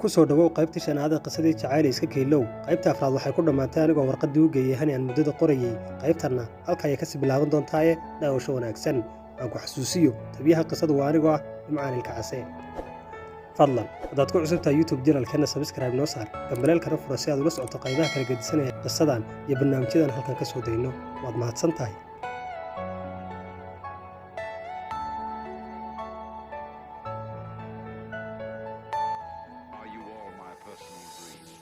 Ku soo dhawow qaybtii shanaad ee qisadii jacayl iska keylow. Qaybta afraad waxay ku dhammaatay anigoo warqaddii u geeyey Hani aan muddada qorayey. Qaybtanna halka ayay kasii bilaaban doontaaye daawasho wanaagsan. Aan ku xasuusiyo, tabiyaha qisadu waa anigoo ah Nimcaan Ilka Case. Fadlan haddaad ku cusub tahay YouTube channelkeena, subscribe noo saar, gambaleelkana fura si aad ula socoto qaybaha kala gedisanaya qisadan iyo barnaamijyadan halkan ka soo dayno. Waad mahadsan tahay. Are you all my personal dreams?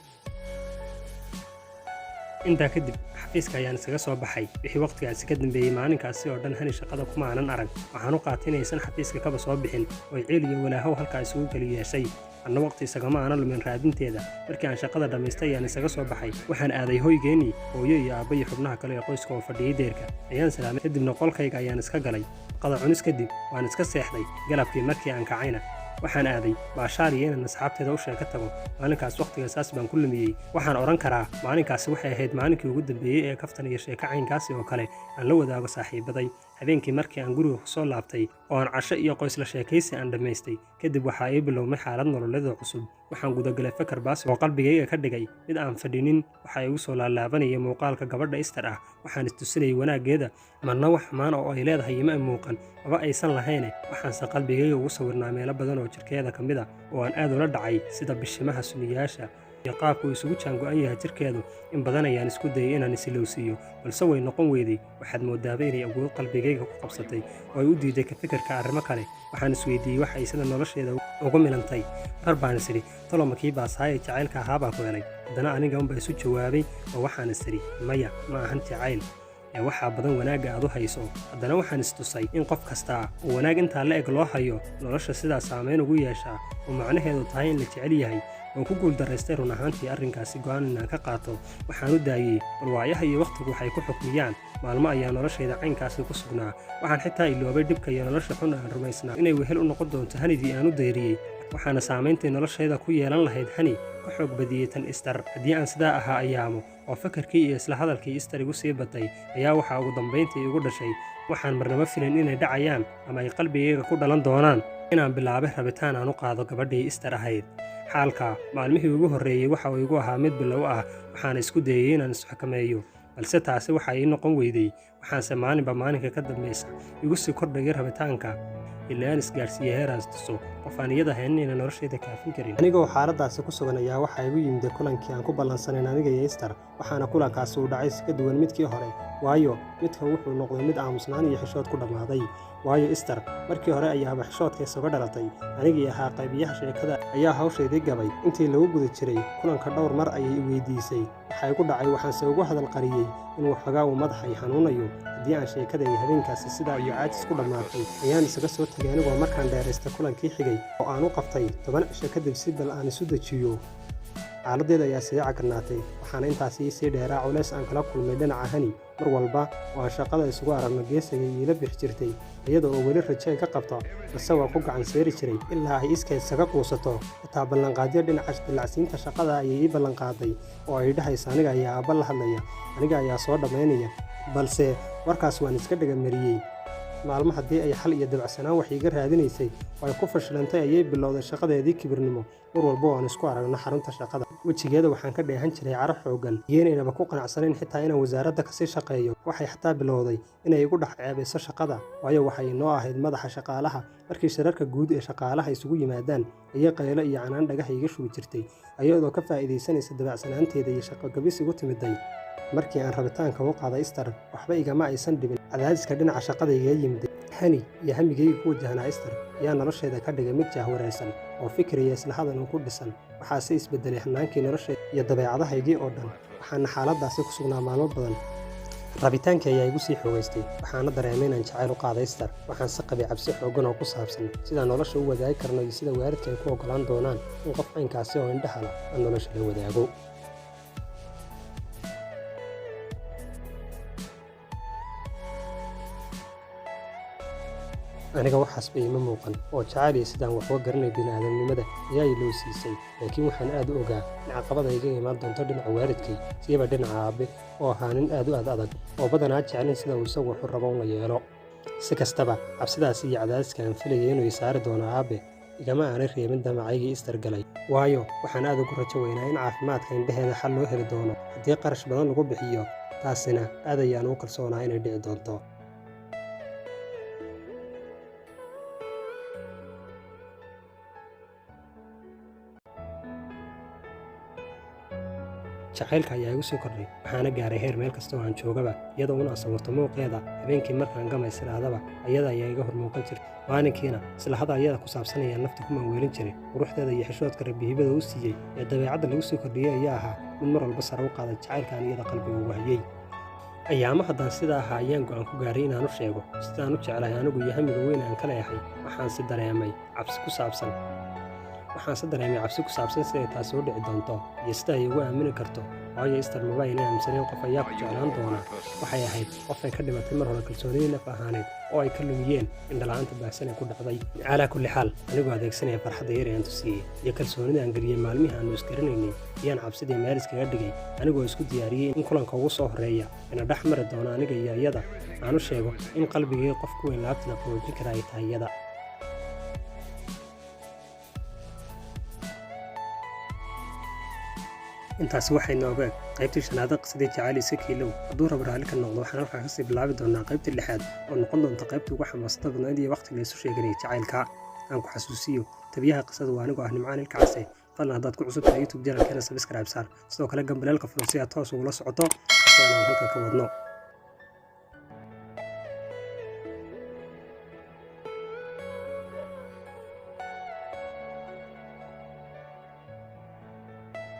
Intaa kadib xafiiska ayaan isaga soo baxay. Wixii wakhtigaasi ka dambeeyey maalinkaasi oo dhan Hani shaqada kuma aanan arag. Waxaan u qaatay inaysan xafiiska kaba soo bixin oo ciil iyo walaahow halkaa isugu kali yeeshay. Anna waqti isagama aanan lumin raadinteeda. Markii aan shaqada dhammaystay ayaan isaga soo baxay. Waxaan aaday hoygeennii. Hooyo iyo aabba iyo xubnaha kale ee qoyska oo fadhiyey deerka ayaan salaamay, kadibna qolkayga ayaan iska galay. Qada cunis kadib waan iska seexday. Galabkii markii aan kacayna waxaan aaday baashaal iyo inaan asxaabteeda u sheeko tago. Maalinkaas wakhtiga saas baan ku lumiyey. Waxaan odhan karaa maalinkaasi waxay ahayd maalinkii ugu dambeeyey ee kaftan iyo sheeko caynkaasi oo kale aan la wadaago saaxiibaday. Habeenkii markii aan guriga kusoo laabtay oo aan casho iyo qoysla sheekaysi aan dhammaystay kadib, waxaa ii bilowmay xaalad nololeed oo cusub. Waxaan gudagalay fakar baasi oo qalbigayga ka dhigay mid aan fadhinin. Waxaa igu soo laalaabanayay muuqaalka gabadha Ister ah. Waxaan istusinayay wanaaggeeda. Marna wax xumaan oo ay leedahay ima muuqan, maba aysan lahayne. Waxaanse qalbigayga ugu sawirnaa meelo badan oo jirkeeda ka mid a oo aan aad ula dhacay, sida bishimaha, suniyaasha iyo qaabka uu isugu jaango'an yahay jirkeedu. In badan ayaan isku dayay inaan isilowsiiyo, balse way noqon weyday. Waxaad moodaaba inay awood qalbigayga ku qabsatay oo ay u diiday ka fikirka arrimo kale. Waxaan isweydiiyey waxa ay sida nolosheeda ugu milantay. Mar baan is idhi, talo makii baasaaye jacaylka ahaabaa ku helay? Haddana aniga unbaa isu jawaabay oo waxaan is idhi, maya, ma ahan jacayl ee waxaa badan wanaagga aad u hayso. Haddana waxaan istusay in qof kastaa uu wanaag intaa la eg loo hayo nolosha sidaa saamayn ugu yeeshaa oo macnaheedu tahay in la jecel yahay. Waan ku guuldarraystay run ahaantii arrinkaasi go'aan inaan ka qaato. Waxaan u daayey bal waayaha iyo wakhtigu waxay ku xukmiyaan. Maalmo ayaa noloshayda caynkaasi ku sugnaa. Waxaan xitaa iloobay dhibka iyo nolosha xun aan rumaysnaa inay wehel u noqon doonto Hanidii aan u dayriyey. Waxaana saamayntii noloshayda ku yeelan lahayd Hani ka xoog badiyey tan Istar. Haddii aan sidaa ahaa ayaamo oo fakarkii iyo isla hadalkii Istar igu sii batay, ayaa waxaa ugu dambayntii igu dhashay waxaan marnaba filin inay dhacayaan ama ay qalbigayga ku dhalan doonaan: inaan bilaabay rabitaan aan u qaado gabadhii Istar ahayd. Xaalka maalmihii ugu horreeyey waxa uu igu ahaa mid bilow ah. Waxaana isku dayey inaan isxakameeyo, balse taasi waxa ii noqon weyday. Waxaanse maalinba maalinka ka dambaysa igu sii kordhayay rabitaanka, ilaa aan isgaarsiiye heeraas tuso qof aan iyada ahayn inayna noloshayda kaafin karin. Anigoo xaaladaasi ku sugan ayaa waxaa igu yimid kulankii aan ku ballansanayn aniga iyo Istar. Waxaana kulankaasi uu dhacay si ka duwan midkii hore, waayo midkan wuxuu noqday mid aamusnaan iyo xishood ku dhammaaday. Waayo Istar markii hore ayaaba xishoodka isaga dhalatay. Anigii ahaa qaybiyaha sheekada ayaa hawshaydii gabay. Intii lagu guda jiray kulanka dhowr mar ayay i weydiisay waxaa igu dhacay. Waxaanse ugu hadal qariyey in waxoogaa uu madaxa i xanuunayo. Haddii aan sheekada iyo habeenkaasi sidaa iyo caajis ku dhammaatay, ayaan isaga soo tegay anigoo markaan dheeraystay kulankii xigay oo aan u qabtay 10 cisho kadib si bal aan isu dejiyo. Xaaladdeeda ayaa sii cakarnaatay. Waxaana intaasi sii dheeraa culays aan kala kulmay dhinaca Hani. Mar walba oo aan shaqada isugu aragno geesayay iila bixi jirtay, iyada oo weli rajo ka qabto, balse waa ku gacan seeri jiray ilaa ay iskeed isaga quusato. Xitaa ballanqaadyo dhinaca dallacsiinta shaqada ayay ii ballanqaaday oo ay dhahayso, aniga ayaa aabba la hadlaya, aniga ayaa soo dhammaynaya, balse warkaas waan iska dhagamariyey. Maalmo haddii ay xal iyo dabacsanaan wax iiga raadinaysay oo ay ku fashilantay, ayay bilowday shaqadeedii kibirnimo. Mar walba oo aan isku aragno xarunta shaqada, wejigeeda waxaan ka dheehan jiray caro xooggan iyo inaynaba ku qanacsanayn xitaa inaan wasaaradda kasii shaqeeyo. Waxay xataa bilowday inay igu dhex ceebayso shaqada, waayo waxay inoo ahayd madaxa shaqaalaha. Markii shirarka guud ee shaqaalaha isugu yimaadaan ayay qaylo iyo canaan dhagaha iga shubi jirtay, ayadoo ka faa'iidaysanaysa dabacsanaanteeda iyo shaqo gabis igu timiday. Markii aan rabitaanka u qaaday Istar, waxba igama aysan dhibin cadaadiska dhinaca shaqada igaga yimid. Hani iyo hamigayga ku wajahnaa Istar ayaa noloshayda ka dhigay mid jahwareersan oo fikir iyo isla hadal ku dhisan. Waxaase isbedelay hanaankii noloshayda iyo dabeecadahaygii oo dhan. Waxaana xaaladaasi ku sugnaa maalmo badan. Rabitaankii ayaa igu sii xoogaystay. Waxaana dareemay inaan jacayl u qaaday Istar. Waxaan se qabay cabsi xooggan oo ku saabsan sidaan nolosha u wadaagi karno iyo sida waalidka ay ku oggolaan doonaan in qof caynkaasi oo indhaha la aan nolosha la wadaago. Aniga waxaasba iima muuqan oo jacayl iyo sidaan wax uga garanay bini'aadamnimada ayaa ilowsiisay, laakiin waxaan aad u ogaa in caqabada iga imaan doonto dhinaca waalidkay, siiba dhinaca aabe oo ahaa nin aad u ad adag oo badanaa jecelin sida uu isagu wuxuu rabo un la yeelo. Si kastaba, cabsidaasi iyo cadaadiska aan filayay inuu i saari doono aabe Igama aanay reebin damacaygii Istar galay, waayo waxaan aad ugu rajo weynaa in caafimaadka indhaheeda xal loo heli doono haddii qarash badan lagu bixiyo, taasina aad ayaan ugu kalsoonaa inay dhici doonto. Jacaylka ayaa igu soo kordhay, waxaana gaaray heer meel kasta oo aan joogaba iyadoo un aan sawirto muuqeeda. Habeenkii markaan gamays idhaahdaba ayada ayaa iga hor muuqan jirtay. Maalinkiina isla hada ayada ku saabsan ayaan nafta ku maaweelin jiray. Quruxdeeda iyo xishoodka Rabbi hibada u siiyey ee dabeecadda lagu soo kordhiyey ayaa ahaa mid mar walba sare u qaaday jacaylka aan iyada qalbiga ugu hayay. Ayaamo haddaan sidaa ahaa ayaan go'aan ku gaaray inaan u sheego sidaan u jeclahay anigu iyo hamiga weyn aan ka leeyahay. Waxaanse dareemay cabsi ku saabsan siday taasi u dhici doonto iyo sida ay igu aamini karto, waayo Istar maba aynan aaminsanayn qof ayaa ku Are you jeclaan all doona. my personal Waxay ahayd qof ay ka dhimatay mar hore kalsoonidii naf ahaaneed oo ay ka lumiyeen indhala'aanta baahsan ee ku dhacday. Calaa kulli xaal, anigoo adeegsanaya farxadda yar ee aan tusiyey iyo kalsoonida aan geliyey maalmihii aanu isgaranaynay ayaan cabsidii meel iskaga dhigay, anigoo isku diyaariyey in kulanka ugu soo horreeya ina dhex mari doono aniga iyo iyada aan u sheego in qalbigay qof ku weyn laabtana qaboojin kara ay tahay iyada. Intaasi waxay nooga eg qaybtii shanaad ee qisadii Jacayl Iska Kiilow. Hadduu Rabo raalli ka noqdo, waxaan halkaa kasii bilaabi doonaa qaybtii lixaad oo noqon doonta qaybtii ugu xamaasada badnayd iyo waqtiga la isu sheeganayay jacaylka. Aan ku xasuusiyo, tabiyaha qisada waa anigoo ah Nimcaan Ilka Case. Fadlan haddaad ku cusub tahay YouTube channelkeena, subscribe saar, sidoo kale gambaleelka furo si aad toos ugula socoto qisadan aan halkan ka wadno.